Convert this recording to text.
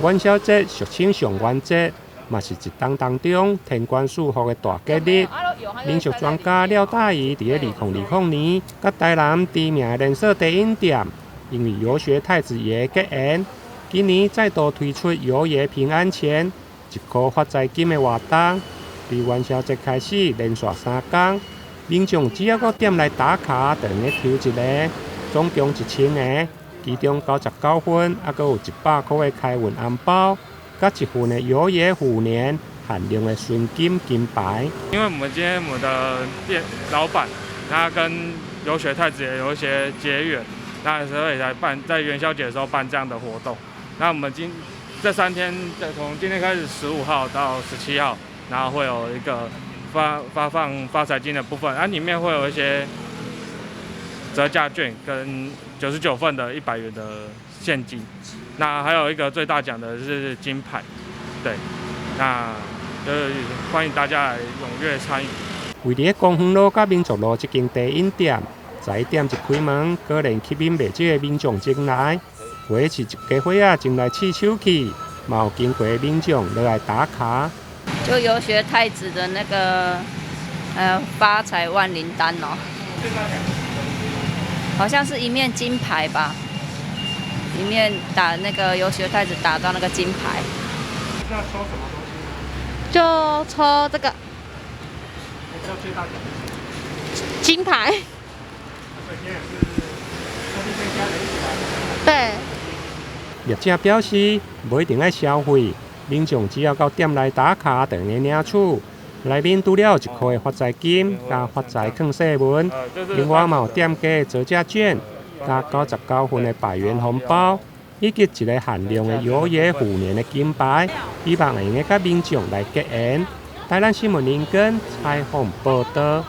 元宵節俗稱上元節，嘛是一冬當中天官賜福的大吉日。民俗專家廖大姨佇咧2020年，佮台南知名的連鎖茶飲店，因為遊學太子爺結緣，今年再度推出遊爺平安錢，一箍發財金的活動，佇元宵節開始連續3工，民眾只要到店內打卡，就會用抽一个，總共1000个，其中99份，猶閣有100箍的開運紅包，佮一份的遊爺虎年限量的純金金牌。因為我們今天我們的店老闆，他跟遊學太子爺有一些結緣，那所以來辦在元宵節的時候辦這樣的活動。那我們今這3天，從今天開始15號到17號，然後會有一個發放發財金的部分，啊，裡面會有一些折價券跟99份的100元的現金，那還有一個最大獎的是金牌，對，那就是歡迎大家來踴躍參與。位佇咧公園路佮民族路這間茶飲店，早點一開門，果然吸引袂少的民眾前來。有的是一家伙仔前來試手氣，嘛有經過的民眾落來打卡。就遊學太子的那個，發財萬靈丹哦，好像是一面金牌吧，一面打那個遊學太子打到那個金牌。要抽什麼東西？就抽這個。最大獎金牌。對。業者表示，無一定愛消費，民眾只要到店內打卡，就會領取。內面除了一箍的發財金佮發財勸世文，另外嘛有店家的折價券，佮99份的百元紅包，以及一个限量的遊爺虎年的金牌，希望會用得佮民眾來結緣。台南新聞林根採訪報導。